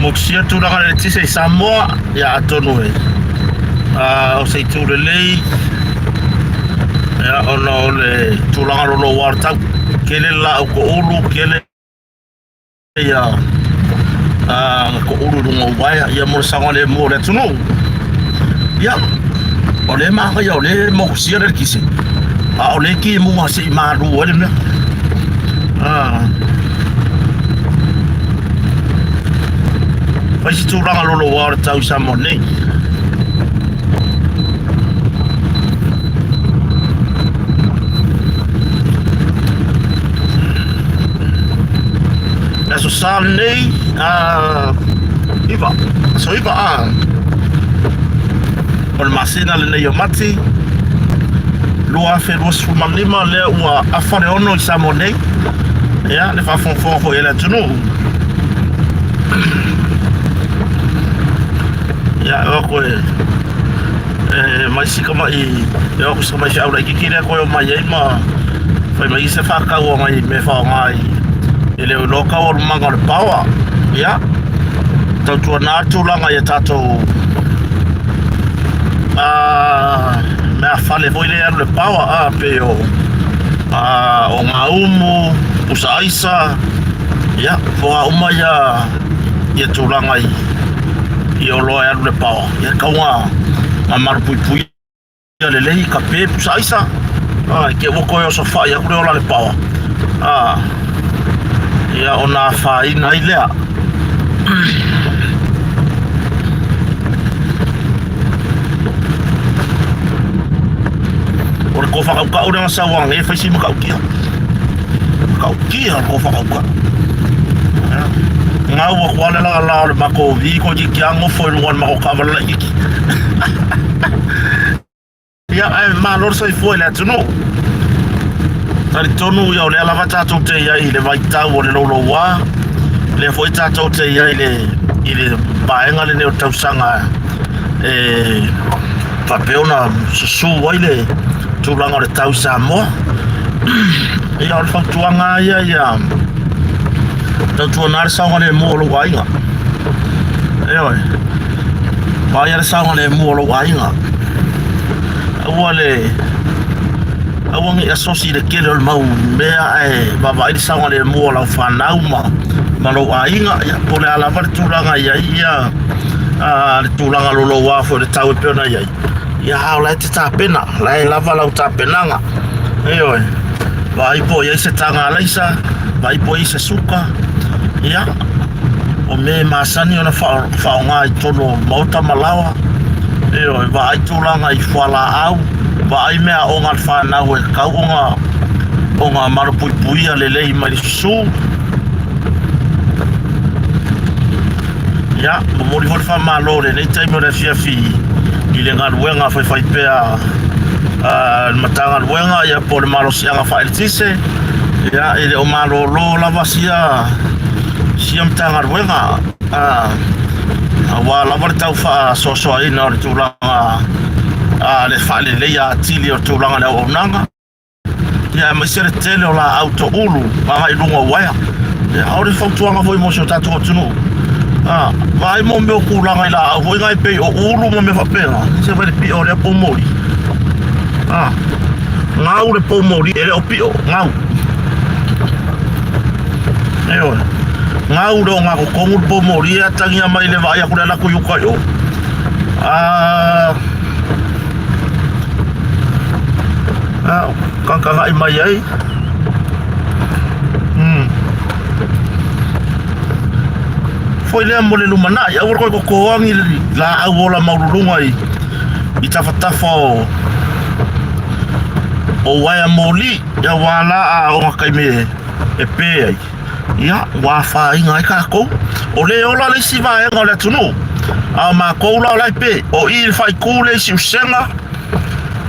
Motusia le tulaga o le eletise i Samoa, ia atonu e o se itu lelei ia, ona o le tulaga loloa o le tau. Tele le laau toulu, tele ia toulu i luga o uaea, ia mo le saogalemu o le atunuu. Ia, o lea e manaia o lea e motusia le eletise, a o lea e timuga se i malu ai le mea. Fai se tulaga loloa o le tau i Samoa nei. Le aso sa lenei, 9, aso 9 a o le masina lenei o Mati 2025, lea ua afa le 6 i Samoa nei. Ia, le faafogafoga foi a le atunuu. Ia, e o atu e mai si tamai, e o atu si tamai feau laitiiti lea toe omai ai ma fai mai se faatau o nai mea faaaoga i e le o iloa taualumaga o le power. Ia, tautuana le tulaga ia tatou mea fale foi lea e alu le power a pei o o gaumu, pusa aisa, ia, po a uma ia ia tulaga i i oloa e alu le power, ia tau na malupuipuia lelei ka pe pusa aisa, a i te ua toe osofai atu le ola le power, a ia ona afaina ai lea. O le tofa kaukau lea na sau ananei e fai si matautia. Matautia le tofa kaukau. Gau atu lava le lala o le matou vi toeitiiti lava nofo i luga o le matou taavale laitiiti. Ia, ae malo le soifua i le atunuu. Talitonu ia o lea lava tatou te i ai i le vaitau o le louloua, lea foi tatou te i ai i le vaega lenei o le tausaga e faapea ona susu ai le tulaga o le tau i Samoa. Ia o le fautuaga lava ia ia tautuana le saogalemu o lou aiga. Ioe. Vaaia le saogalemu o lou aiga. Aua le aua ne i asosi i le tele o le mau mea ae vaavaai le saogalemu o lau fanau ma lou aiga. Ia, po o le a lava le tulaga e i ai ia le tulaga loloa foi o le tau e pei ona i ai. Ia, a o la e te tapena, o la e lava lau tapenaga. Ioe, vaai po o i ai se taga alaisa, vaai po o i ai se suka. Ia, o mea e masani ona faaaoga i totonu o maota ma laoa. Ioe, vaai tulaga i fualaau, vaai meaaoga a le fanau e tatau ona malupuipuia lelei mai le susu. Ia, momoli foi le faamalo i lenei taimi o le afiafi i le galuega faifaipea a le Matagaluega ia po o le malosiaga faaeletise. Ia, e le o malolo lava sia sia Matagaluega aua lava le tau faasoasoaina o le tulaga le faaleleia atili o le tulaga o le auaunaga. Ia aemaise le tele o laau toulu agai i luga o uaea. Ia, a o le fautuaga foi mo si o tatou atunuu, a, vaai mo mea o tulaga i laau foi na e pei o ulu ma mea faapena, se fai le pio o lea poumoli. A, gau le poumoli, e le o pio, gau. Ioe, gau le ogatotonu le poumoli e atagia mai le vaai atu le alu atu i uka i o. A, A, tagatagai mai ai. Foi lea mo le lumanai, aua le toe totoagi laau ola maualuluga i tafatafa o uaea moli, aua la a oo ina taimi e pe ai, ia ua afaina ai tatou. O lea e ola le isi vaega o le atunuu, a o matou la o la e pe. O i i le faaitu le isi usega,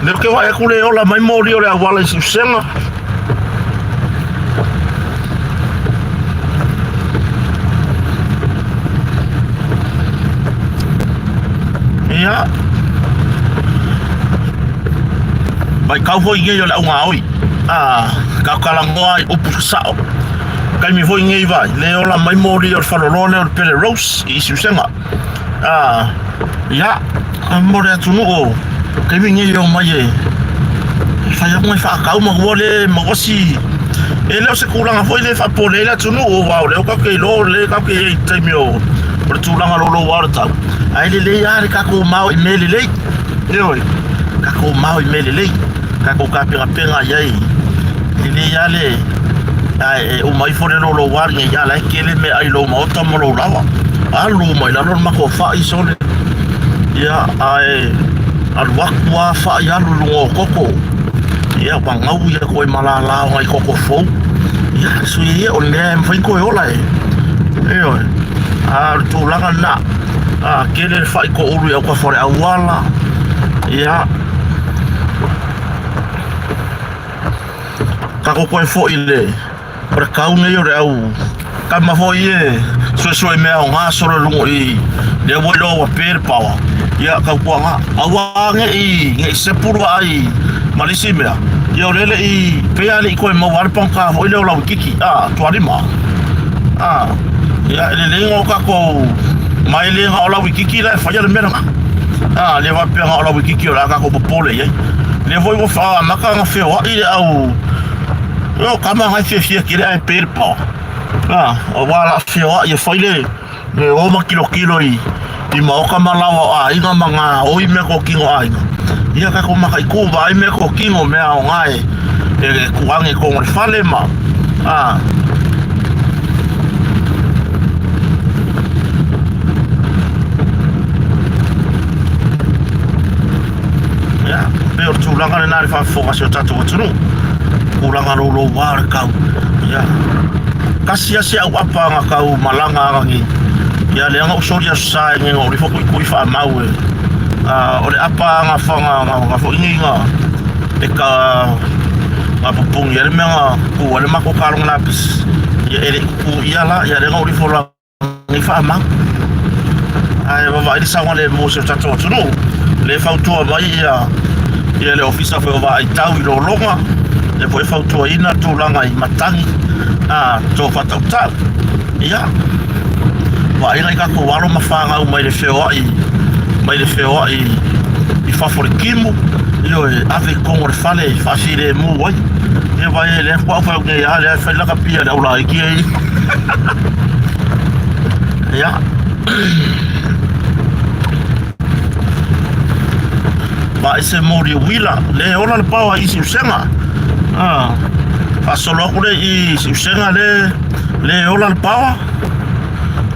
lea ou te vaai atu le ola mai moli o le auala i Siusega. Ia. Vaitau foi nei o le augaoi. Ah, tau talanoa i upu sasao. Taimi foi nei vai, le ola mai moli o le faloloa lea o le Pele Rose i Siusega. Ah, ia, mo le atunuu, taimi nei o mai e fai atu nai faatau ma ua le maua si e le o se tulaga foi le faapole ai le atunuu aua o lea tatou te iloa o lea tatou te i ai i le taimi o le tulaga louloua o le tau ae lelei lava le tatou mao i mea lelei ioe tatou mao i mea lelei tatou tapenapena i ai lelei lava le ae e uma ifo le louloua lenei a la e tele meaai i lou maota ma lou laoa alu mai lalo le matou fai sole ia ae alu atu lava fai alu i luga o koko ia ua gaui atu ai ma lala o nai koko fou ia sui ia o le mea e mafai ona toe ola e ioe a o le tulaga lena a tele le fai toulu i autafa o le auala ia tatou toe foi i le O le kau nei o le au tama foi e suesue mea aoga solo i luga i lea ua iloa ua pe le paoa ia tautuaga aua nei nei sepu le vaai ma le isi mea ia o lea le i pei lava le i toe maua le pagota foi lea o Lauititi a Tualima a ia e lelei ona o tatou ma e le na o Lauititi la e faia le mea lena a le faapea na o Lauititi o le a tatou popole i ai lea foi ua amata ona feoai le au O tama ngai fiafia tele ae pe le paoa. A, aua la feoai e fai le le o ma kilokilo i i maoka ma laoa o aiga ma gaoi mea tokino o aiga. Ia tatou mataitu vaai mea tokino mea aoga e e tuage i totonu o le fale ma a Ia, pei o le tulaga lena i le faafofoga a si o tatou atunuu. Tulaga louloua o le tau. Ia, tasi lava si au apa na tau malaga aga nei. Ia, lea na ou soli Aso Sa e na ou lifo tuitui faamau e. O le apa aga fanga na foi nei na e ka na pupuni ai le mea na tu ai le matou taloga lapisi. Ia, e le i tutu ia la, ia lea na ou lifo la Nei faamau. Ae vaavaai le saogalemu o si o tatou atunuu. Le fautua mai ia ia le ofisa foi o vaai tau i lologa, lea foi e fautuaina tulaga i matagi a to faatautau. Ia vaai nai tatou alo ma fanau mai le feoai mai le feoai i fafo le timu, ioe, ave i totonu o le fale e faafilemu ai. Ia vaai lea faatoa ou fai atu nei a lea e fai lakapia e le aulaiti ai. Ia. Vaai se moli uila, le ola le paoa i Siusega. Ah, faasolo atu le i Siusega le le ola le paoa.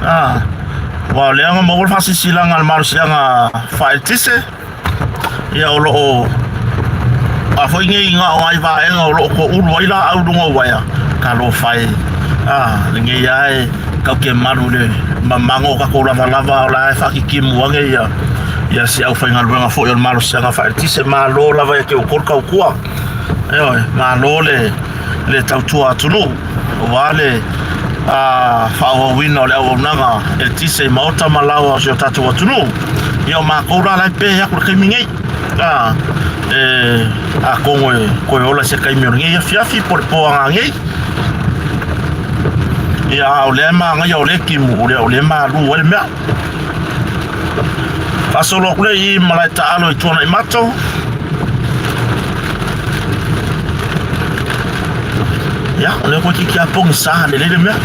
Ah, aua o lea na maua le faasilasilaga a le malosiaga faaeletise. Ia o lo o a foi nei na o ai vaega o lo o toulu ai laau i luga o uaea, talofa e, a, lenei lava e tatou te malu i le mamago o tatou lavalava o la e faakitimu ane ia ia si aufaigaluega foi o le malosiaga faaeletise. Malo lava ia te outou le tautua, ioe, malo le le tautua atunuu. Aua le faaauauina o le auaunaga eletise i maota ma laoa o si o tatou atunuu. Ia o matou la la e pe atu i le taimi nei. A, e, atonu e toe ola i se taimi o lenei afiafi po o le po aga nei. Ia a o lea e manaia o lea e timu, o lea, o lea e malu ai le mea. Faasolo atu lea i malae taalo i Tuanaimato. Ia, o lea toeitiiti lava pogisa lelei le mea.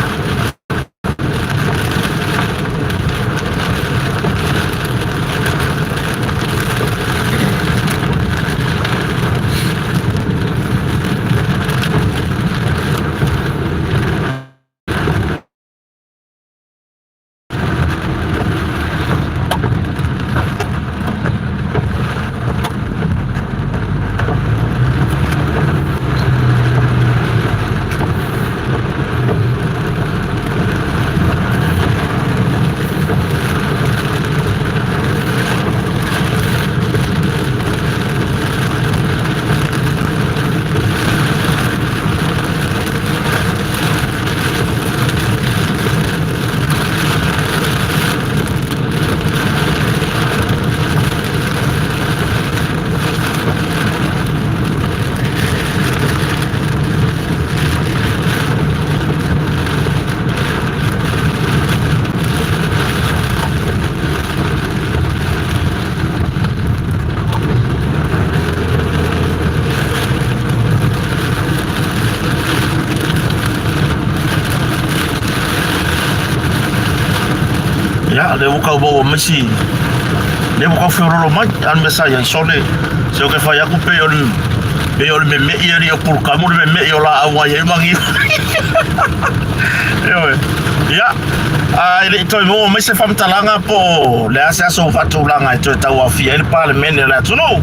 lea ua tau maua mai si lea ua tau feololo mai a o le mea sa i ai sole se o ke fai atu pei o le pei o le memeʻi e alii o pulukamu le memeʻi o laau ai ai magiu. Ioe. Ia, a e le i toe maua mai se faamatalaga po o le a se aso faatulaga e toe tauaofia ai le Palemene o le atunuu.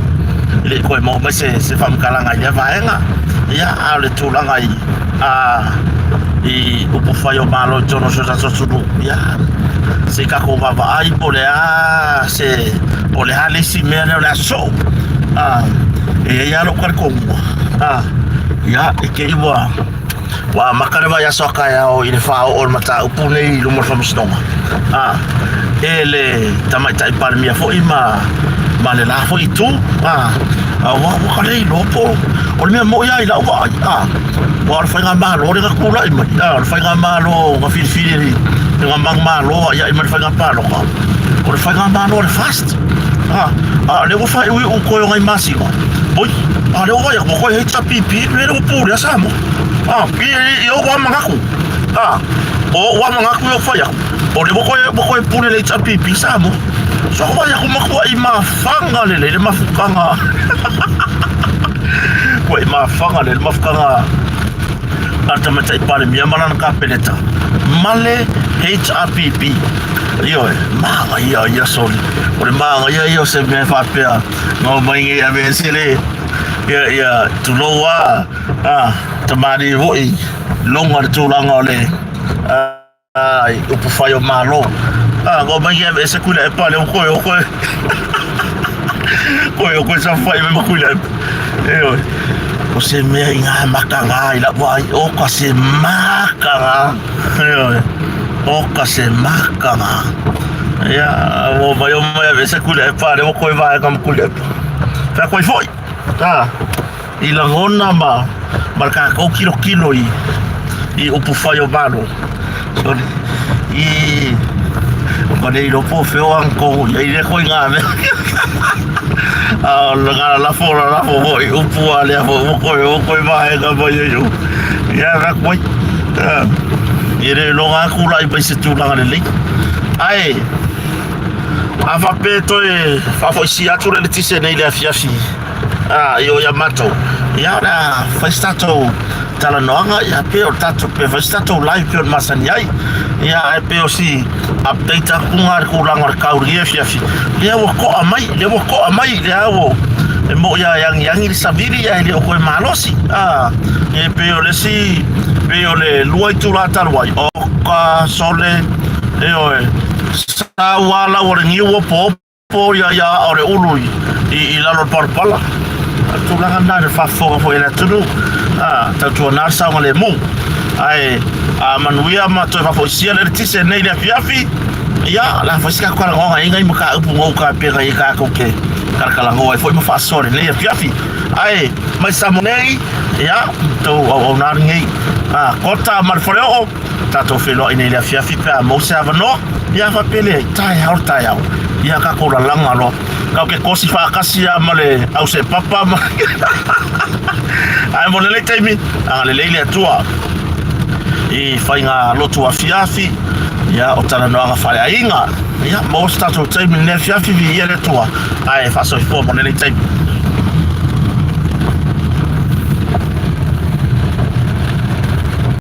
E le i toe maua mai se, se faamatalaga i lea vaega. Ia, a o le tulaga i, a, i upufai o Malo i totonu o si o tatou atunuu, ia, se i tatou vaavaai po o le a se, po o le a le isi mea lea o le a sosoo. A, e i ai lava lou talitonuga, a, ia, i te i ua Ua amata le vaiaso a taeao i le faaoo o le mataupu nei i luma o le Faamasinoga a e le Tamaitai Palemia foi ma ma le la foi itu a a ua ua ka le iloa po o le mea moʻi lava i lau vaai a aua o le faigamalo lea na tulai mai a o le faigamalo na filifili e na manumalo ai ma le faiga palota o le faigamalo a le FAST a a o lea ua faaiuiu toe o nai masina oi a o lea ua vaai atu ua toe HRPP le mea lea ua pulea Samoa. Ah, i, i, i ou lava manatu. Ah, o ou lava manatu i ou fai atu. O lea ua toe, ua toe pule le HRPP Samoa. So ko vai aku matuaʻi mafaga lelei le mafutaga. Tuaʻi mafaga lelei le mafutaga a le Tamaitai Palemia ma lana Kapeneta ma le HRPP. Ioe, manaia ia soli. O le manaia ia o se mea e faapea, na omai nei aveese le, ia, ia, tulou lava, A, tamalii foi loga le tulaga o le a, i upufai o Malo. A, ko mai ia ese Tuilaepa lea ua koe o koe. Koe o koe saofai mai ma Tuilaepa. Ioe. O se mea i ngā makanga i lau vaai, o ka se makanga. Ioe. O ka se makanga. Ia, ua mai o mai aveese Tuilaepa lea ua koe vaega ma Tuilaepa. Fea koe foi. A. I lagona ma ma le tatou tilotilo i i upufai o Malo. Sorry. I o ka le iloa po o fea o agatonu i ai lea koiga mea. A o le lalafo lalafo foi upu a lea foi ua koe ua koe vaega mai ai o. Ia avea atu ai. E le iloga lava tulai mai se tulaga lelei. Ae a faapea e toe faafoisia atu le eletise nei i le afiafi A, i o ia matou, ia o le a fai se tatou talanoaga, ia pe o le tatou, pe fai se tatou live pei ona masani ai. Ia ae pei o si update atu lena i le tulaga o le tau i lenei afiafi, lea ua to'a mai, lea ua to'a mai, lea ua e mo'i lava e agiagi le savili ae le o toe malosi. A, e pei o le isi, pei o le lua itula talu ai, oka, sole, ioe, sau lava lau o le niu ua poopo, Po ia ia o le ulu i, i, i lalo o le palapala. O le tulaga lena i le faafofoga foi a le atunuu. A, tautuana le saogalemu. Ae a manuia ma toe faafoisia le eletise nei i le afiafi, ia, o le a fai se tatou talanoaga i ai nai mataupu gauta e pei ona tatou te talatalanoa ai foi ma faasoa i lenei afiafi. Ae mai Samoa nei, ia, tou auauna lenei. A, Kota ma le Faleoo. Tatou feiloai nei i le afiafi pe a maua se avanoa. Ia faapea lea, taeao le taeao. Ia tatou lalaga loa. Tatou te kosi faatasi lava ma le ausepapa ma Ae mo lenei taimi, agalelei le Atua i faiga lotu afiafi, ia o talanoaga faaleaiga. Ia maua se tatou taimi i lenei afiafi, viia le Atua, ae faasoifua mo lenei taimi.